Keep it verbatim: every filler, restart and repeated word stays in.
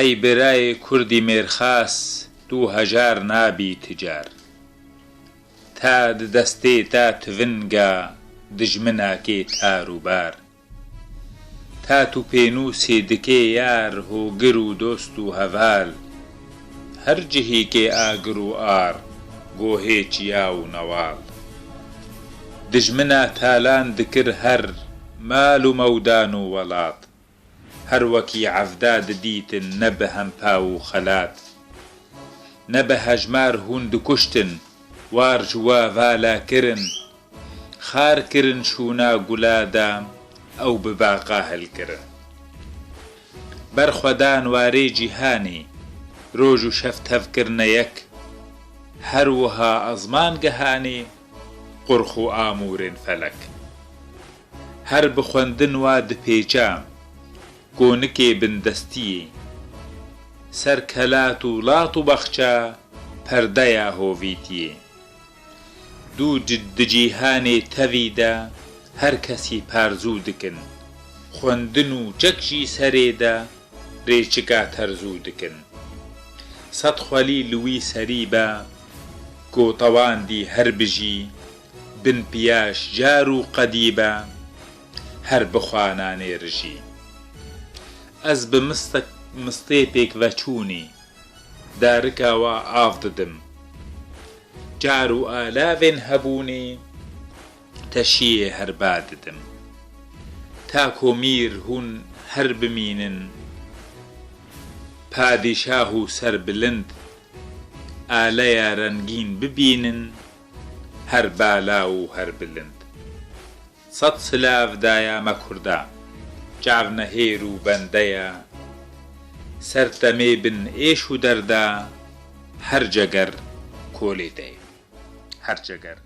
Ey birayê kurdî mêrxas, tu hejar nabî ti car. Ta di destê te tivinga dijminakê tar û bar. Ta tu pênûsê dikê yar, hogir û dost û heval. Her cihîkê agir û ar, gohê çiya û newal. Dijmina talan dikir her, mal û mewdan û welat. Her wekî evda didîtin ne bi hempa û xelat. Ne bi hejmar hûn dikuştin, war ji we vala kirin. Xar kirin şûna gula de, ew bi baqa hilkirin. Ber xwe dan warê cîhanê, roj û şev tev kirine yek. Her wiha ezman gihanê, qurx û amûrên felek. Her bi xwendin wa dipêça, konikê bindestiyê. Ser kelat û lat û baxça, perdeya hovîtiyê. Dû ci-, di cîhanê tevî de her kesî parzû dikin. Xwendin û çek jî serê de rêçika terzû dikin. Sed xwelî li wî serî be, gotewandî her bijî, bin piyaş car û qedî be, her bixwa nanê rijî. Ez bi mistek-, mistêpêk veçûnî, darika wa av didim. Car û alavên hebûnê, teşiyê herba didim. Ta ku mîr hûn her bimînin, padîşah û serbilind, aleya rengîn bibînin, her bala û her bilind. Sed silav daya me kurda, çav nehêr û bendeya, ser temê bin êş û derda, her ceger kolê te ye. Her ceger